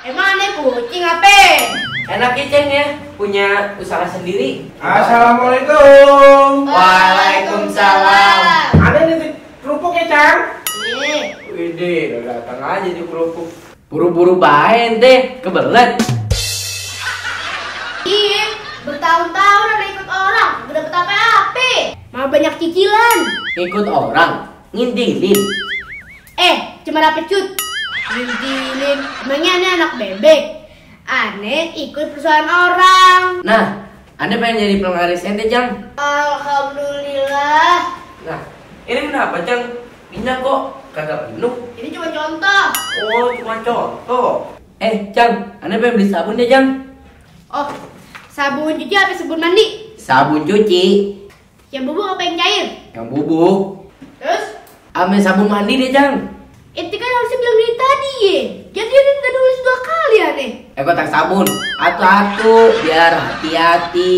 Emang aneh kucing apa? Enak ya Ceng ya, punya usaha sendiri. Assalamualaikum. Waalaikumsalam. Ada nitip kerupuk ya, Cang? Iya. Widih, udah datang aja di kerupuk. Buru-buru bae ente, kebelet. Iya, bertahun-tahun ada ikut orang, gak dapet apa-apa. Malah banyak cicilan. Ikut orang, ngintilin. Cuma dapet cut. Ngintilin, emangnya aneh anak bebek? Aneh ikut perusahaan orang. Nah, Anda pengen jadi penglaris ente, Cang? Alhamdulillah. Nah, ini kenapa, Cang? Minyak kok kagak penuh. Ini cuma contoh. Oh, cuma contoh. Cang, Anda pengen beli sabun deh, Cang? Oh, sabun cuci apa sabun mandi? Sabun cuci. Yang bubuk apa yang cair? Yang bubuk. Terus? Ame sabun mandi deh, Cang. Ente kan harusnya bilang dari tadi ya. Jadi ini udah nulis 2 kali aneh. Kotak sabun. Atu-atu, biar hati-hati.